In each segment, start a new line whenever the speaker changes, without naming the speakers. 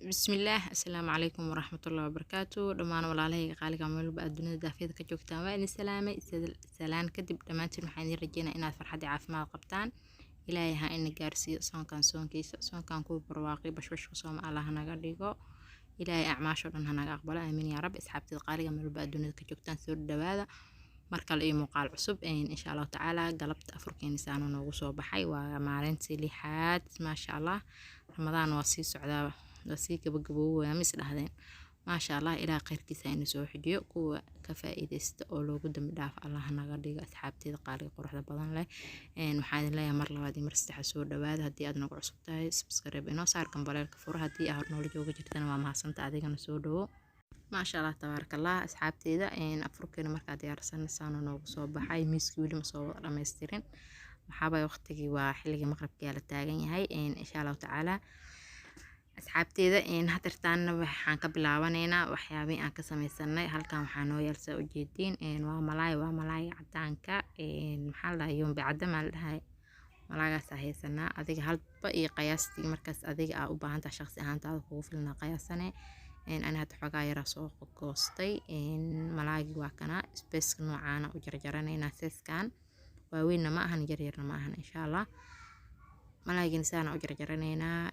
Bismillaah, assalaamu calaykum waraxmatullaahi wabarakaatu. Dhammaan walaalahayga qaaliga meel walba aad dunida daafeeda ka joogtaan, waa idin salaamay. Salaan kadib, dhammaantiin waxaan idin rajeynaa inaad farxad iyo caafimaad qabtaan. Ilaahay ha ina gaarsiiyo soonkan soonkiisa, soonkan kuwa barwaaqi bashbashka sooma Allah naga dhigo. Ilaahay acmaasho dhan ha naga aqbalo, aamiin yaa rabbi. Asxaabtida qaaliga meel walba aad dunida ka joogtaan, soo dhawaada mar kale iyo muuqaal cusub insha Allahu tacaala. Galabta afurkeeni saanu noogu soo baxay, waa maalintii lixaad, maasha Allah. Ramadaan waa sii socdaa, waa sii gabagaboobaya, ma is dhahdeen? Maasha Allah, ilaah khayrkiisa ina soo xijiyo, kuwa ka faa'iidaysta oo loogu dambi dhaafo Allah naga dhigo. Asxaabteeda qaaliga quruxda badan leh, waxaan idin leeyahay mar labaad iyo mar saddexaad soo dhawaada. Haddii aad nagu cusub tahay, subscribe inoo saar, gambaleelka furo. Haddii aad hor noola jooga jirtana, waa mahadsanta, adigana soo dhawo. Maasha Allah, tabaaraka Allah. Asxaabteeda, afurkeena markaa diyaarsanaysaanu noogu soo baxay. Miiskii weli ma soo wada dhammaystirin, waxaaba waqtigii waa xilligii maqribkii la taagan yahay insha Allahu tacaala. Asxaabteeda, hadeertaana waxaan ka bilaabanaynaa waxyaabihii aan ka sameysanay. Halkan waxaa noo yaal, saa ujeediin, waa malaay, waa malaay cadaanka, maxaa la dhahay, yombe cadda maa la dhahay. Malaagaasaa haysanaa. Adiga halba iyo qiyaastii markaas adiga aa u baahantahay shaqsi ahaantaada kugu filnaa qiyaasane. Ani hadda xoogaa yaraa soo goostay. Malaagii waa kana, spaceka noocaana u jarjaranaynaa, seeskan waaweynna ma ahan, yaryarna ma ahan insha Allah. Malaagina saana u jarjaranaynaa,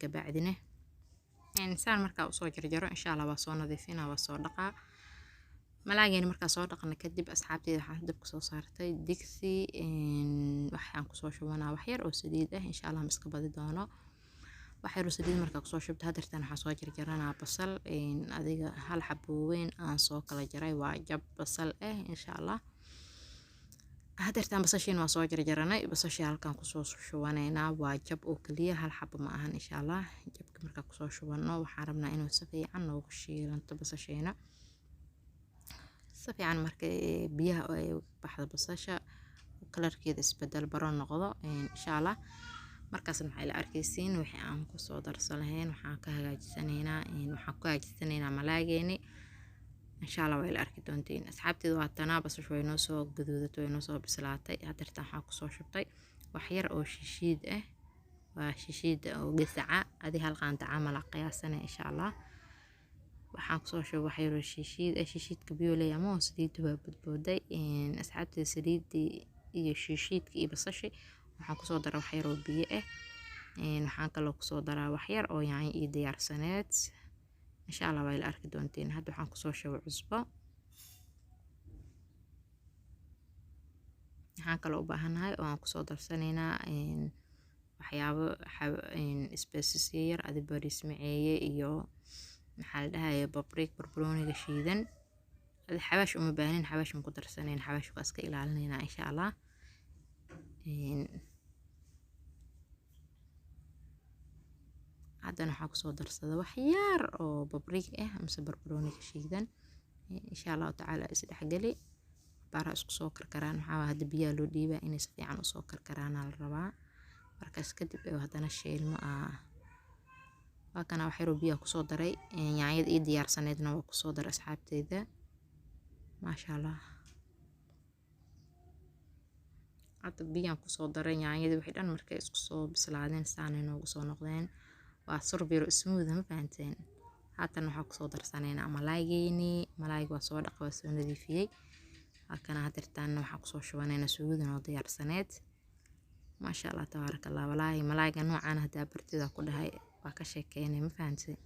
kabacdina saan markaa usoo jarjaro insha Allah waa soo nadiifinaa, waa soo dhaqaa. Malaageena markaa soo dhaqna kadib, asxaabteyda, waxaan dabka soo saartay digsi. Waxaan kusoo shubanaa wax yar oo saliid ah insha Allah, ma iska badi doono. Wax yar oo saliid markaa kusoo shubto, hadeertan waxaan soo jarjaranaa basal. Adiga hal xabo weyn aan soo kala jaray, waa jab basal ah insha Allah. Hadeertaan basashiin waa soo jarjaranay, basashii halkan kusoo shubanaynaa. Waa jab oo keliya, hal xabo ma ahan insha Allah. Jabka markaa kusoo shubano, waxaan rabnaa inuu si fiican noogu shiilanto basasheena, si fiican marka biyaha ay baxdo basasha, kalarkeeda isbedel baro noqdo insha Allah. Markaasna waxay la arkaysiin wixii aan kusoo darsan lahayn. Waxaan ka hagaajisanaynaa, waxaan ku hagaajisanaynaa malaageeni insha Allah, way la arki doontiin asxaabteeda. Waa tanaa, basashu way noo soo gaduudatay, way noo soo bislaatay. Hadeertaan waxaa kusoo shubtay wax yar oo shishiid ah, waa shishiid oo gasaca, adi hal qaanta camal ah qiyaasana insha Allah. Waxaan kusoo shubay wax yar oo shishiid ah. Shishiidka biyo leeyahay ama saliidda waa budbooday asxaabteeda. Saliiddii iyo shishiidka iyo basashi waxaan kusoo daray wax yar oo biyo ah. Waxaan kaloo kusoo daraa wax yar oo yaanyo iyo diyaarsaneed insha Allah, waa ila arki doontiin. Hadda waxaan kusoo shubay cusbo. Waxaan kaloo u baahanahay oo aan kusoo darsanaynaa waxyaabo spices yar, adi bariis maceeye iyo maxaa la dhahaye, paprika, barbarooniga shiidan. Adi xawaash uma baahnin, xawaash ma ku darsanayn, xawaash waa iska ilaalinaynaa insha Allah. Haddana waxaa kusoo darsada wax yar oo paprika ah amase barbarooniga shiidan insha Allahu tacaala. Isdhexgeli baara, isku soo karkaraan. Waxaa hadda biyaha loo dhiibaa inay si fiican usoo karkaraana la rabaa. Markaas kadib haddana shiilmo ah. Waa kana, wax yaroo biyaha kusoo daray, yaanyada ii diyaarsaneydna waa kusoo daray asxaabteyda, maasha Allah. Hadda biyaan kusoo daray, yaanyadii wixii dhan markay isku soo bislaadeen, saanay noogu soo noqdeen. Waa surbiro smooth, ma fahanteen? Haatan waxaa kusoo darsanaynaa malaaygeenii. Malaayga waa soo dhaqa, waa soo nadiifiyey, halkana hadeertaana waxaa kusoo shubanaynaa suugadan oo diyaarsaneed, maasha Allah, tabaaraka Allah. Walaahi malaayga noocaan haddaa bartida ku dhahay, waa ka sheekeynay, ma fahantay?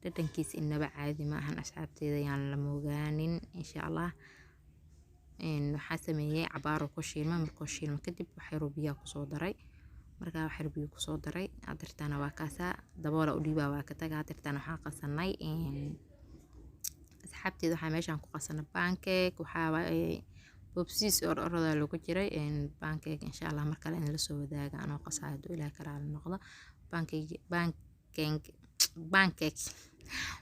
Dhadhankiisa inaba caadi ma ahan asxaabteeda, yaan la moogaanin insha Allah. Waxaa sameeyey cabaaro ku shiilma. Markuu shiilma kadib, wax yaroo biyaha kusoo daray. Markaa wax yar biyo kusoo daray, hadeertaana waa kaasaa, daboola u dhiibaa, waa ka taga. Hadeertaana waxaa qasanay asxaabteeda, waxaa meeshaan ku qasanay pancake. Waxaa waaye bobsiis or orodaa lagu jiray pancake insha Allah. Mar kale in la soo wadaaga anoo qasayo hadduu Ilaahay ka raali noqdo. Pancake, pancake, pancake,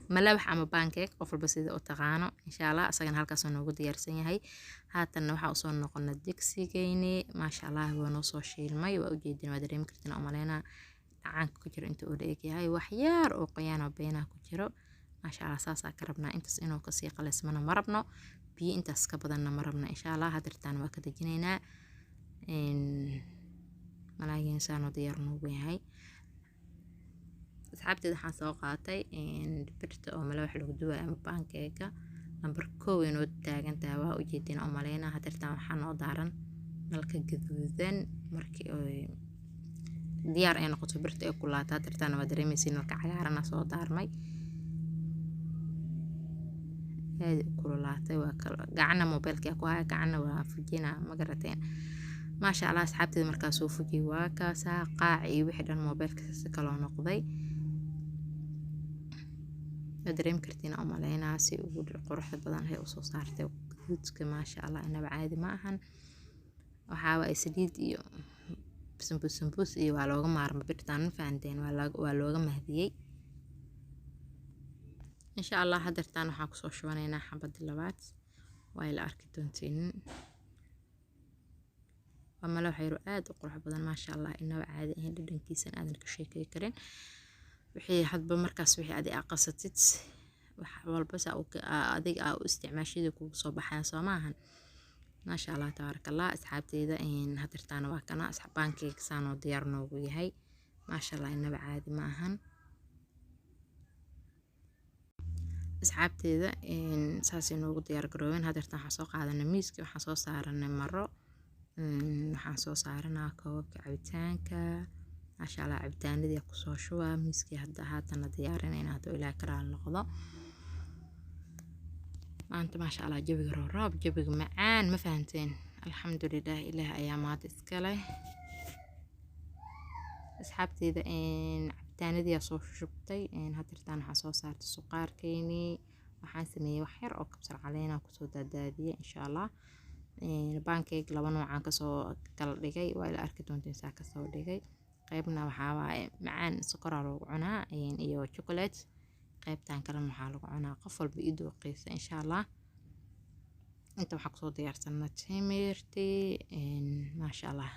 malawax ama pancake, qof walba sida u taqaano insha Allah. Asagana halkaasoo noogu diyaarsan yahay. Haatanna waxaa usoo noqona digsigeyni, maasha Allah, waa noo soo shiilmay, waa ujeedin, waa dareemi kartiin umaleynaa dhacaanka ku jiro inta uu la egyahay. Wax yar oo qoyaan oo beenaha ku jiro, maasha Allah, saasaa ka rabnaa. Intaas inuu kasii qalaysmana ma rabno, biyo intaas ka badanna ma rabno insha Allah. Hadeertaan waa ka dejinaynaa. Malaayiin saanoo diyaar noogu yahay. Asxaabteeda, waxaan soo qaatay birta oo malawax lagu duwayo ama pancake-ga number 1 inoo taagan tahay, waa ujeedin oo maleynaa. Hadeertaan waxaa noo daaran nalka gaduudan. Markii ay diyaar ay noqoto, birta ay kulaato, hadeertaan waa dareemaysiin nalka cagaarana soo daarmay, aad u kululaatay. Waa kala gacana mobilka ku haya, gacana waa fujina, ma garateen? Maasha Allah, asxaabteeda, markaa soo fujiyay waa kaasaa qaac iyo wixii dhan mobilka si kaloo noqday. Waa dareemi kartiin oo maleynaa si ugu quruxda badan ay usoo saartay gaduudka. Maasha Allah, inaba caadi ma ahan. Waxaa waaye saliid iyo sambuus sambuus iyo waa looga maarma birtaan, ma fahanteen? Waa looga mahdiyey, insha Allah. Hadeertaan waxaan kusoo shubanaynaa xabadii labaad, waa ila arki doontiin. Waa malawax yar oo aad u qurux badan, maasha Allah, inaba caadi ahayn, dhadhankiisana aadan ka sheekey karin. Wixii hadba markaas wixii adi aa qasatid, wax walba saa adiga aa u isticmaashid kugu soo baxayan, soo maahan? Maasha Allah, tabaaraka Allah. Asxaabteyda, hadeertaana waa kana pancake saan oo diyaar noogu yahay, maasha Allah, inaba caadi ma ahan. Asxaabteyda, saasay noogu diyaar garoobeen. Hadeertaan waxaan soo qaadanay miiska, waxaan soo saaranay maro, waxaan soo saaranaa koobabka cabitaanka, maasha Allah. Cabitaanadii kusoo shubaa miiskii, hadda haatana diyaarinayna, hadduu Ilaah ka raali noqdo. Maanta, maasha Allah, jawiga roob, jawiga macaan, ma fahanteen? Alxamdulilah, Ilaah ayaa maanta iska leh. Asxaabteyda, cabitaanadii aa soo shubtay. Hadeertaan waxaan soo saartay suqaarkeynii, waxaan sameeyey wax yar oo kabsar caleen ah kusoo daadaadiyey, insha Allah. Pancake laba noocaan kasoo kala dhigay, waa ila arki doontiin saa kasoo dhigay. Qaybna waxaa waaye macaan, sokoraa lagu cunaa iyo chocolate. Qaybtan kalena waxaa lagu cunaa qof walba ii dooqiisa, insha Allah. Inta waxaa kusoo diyaarsana timirtii, maasha Allah.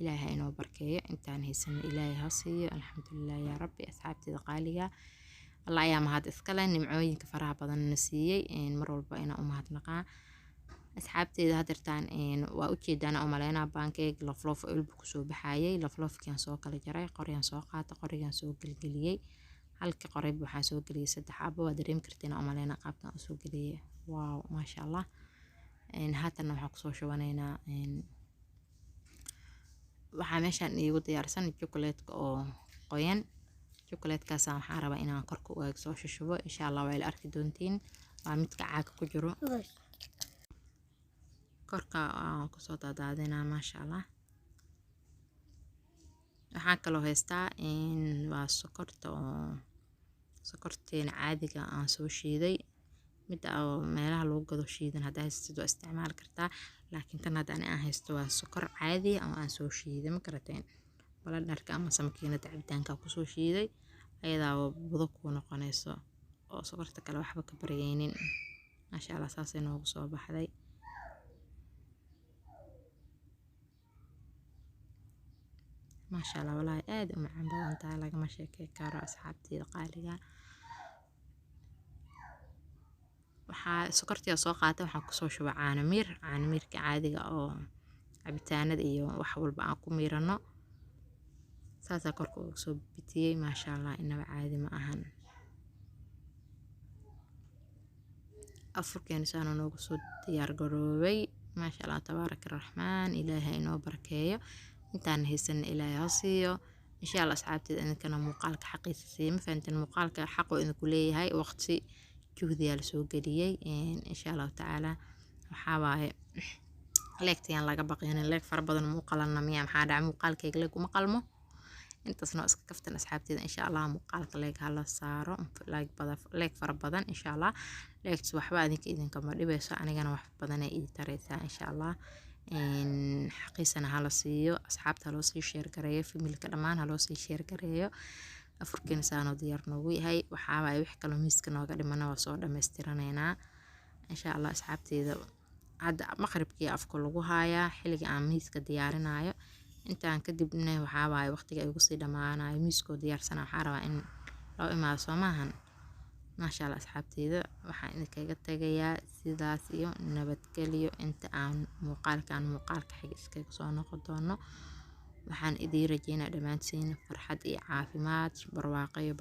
Ilaahay ha inoo barkeeyo, intaan haysano Ilaahay ha siiyo. Alxamdulilah yaa rabbi. Asxaabteeda qaaliga, Allah ayaa mahad iskale, nimcooyinka faraha badan na siiyey, mar walba inaan u mahadnaqaa. Asxaabteeda, hadeertaan waa ujeedaan u maleynaa pancake lofloof ilbu kusoo baxayay. Lofloofkiaan soo kala jaray, qoryaan soo qaatay, qorigaan soo gelgeliyey. Halkii qorayba waxaan soo geliyey saddex xabo. Waa dareemi kartiin u maleynaa qaabkan usoo geliyey. Wow, maasha Allah. Haatanna waxaan kusoo shubanaynaa, waxaa meeshaan iigu diyaarsan chocolate-ka oo qoyan. Chocolate-kaasaan waxaan rabaa inaan korka uga soo shushubo, insha Allah. Waa ila arki doontiin, waa midka caaga ku jiro, korka aan kusoo daadaadinaa, maasha Allah. Waxaan kaloo haystaa waa sokorta oo sokorteena caadiga aan soo shiiday, midda oo meelaha lagu gado shiidan haddaa haysatid waa isticmaali kartaa, laakiin tan hadda ani aan haysto waa sokor caadi oo aan soo shiiday, ma garateen? Blender-ka ama makiinada cabitaanka kusoo shiiday, ayadaa budo kuu noqonayso oo sokorta kale waxba ka baryeynin. Maasha Allah, saasay noogu soo baxday. Maasha Allah, walaahi aad u macaan badan tahay, lagama sheekey karo. Asxaabteyda qaaliga, waxaa sokortii soo qaatay, waxaan kusoo shubay caano miir, caano miirka caadiga oo cabitaanada iyo wax walba aan ku miirano. Saasaa korka uga soo bitiyey, maasha Allah, inaba caadi ma ahan. Afurkeena saana noogu soo diyaar garoobay, maasha Allah, tabaaraka raxmaan. Ilaahay inoo barakeeyo, intaan haysana Ilaahay ha siiyo, insha Allah. Asxaabteeda, idinkana muuqaalka xaqiisa siiya, ma fahanteen? Muuqaalka xaquu idinku leeyahay, waqti juhdiyaa lasoo geliyey, insha Allahu tacaala. Waxaa waaye like-tayaan laga baqinin, like fara badan muu qalana miya? Maxaa dhaca? Muuqaalkayga like uma qalmo? Intaasna waa iska kaftan, asxaabteeda. Insha Allah muuqaalka like hala saaro, like badan, like fara badan, insha Allah. Like-tu waxba adinka idinkama dhibayso, anigana wax badan ay ii taraysaa, insha Allah. Xaqiisana hala siiyo, asxaabta haloo sii share gareeyo, family-ka dhammaan haloo sii share gareeyo. Afurkeena saanoo diyaar noogu yahay. Waxaa waaye wix kaloo miiska nooga dhimana waa soo dhammaystiranaynaa, insha Allah. Asxaabteeda, hadda maqribkii afka lagu haayaa xilliga aan miiska diyaarinayo. Intaan kadibna waxaa waaye waqtiga igu sii dhammaanayo, miiskoo diyaarsana waxaa rabaa in loo imaado, soo maahan? Maasha Allah, asxaabteyda, waxaan idinkaga tagayaa sidaas iyo nabadgelyo. Inta aan muuqaalkan muuqaalka xiga iskaga soo noqon doono. Waxaan idiin rajeynaa dhammaantiin farxad iyo caafimaad, barwaaqo iyo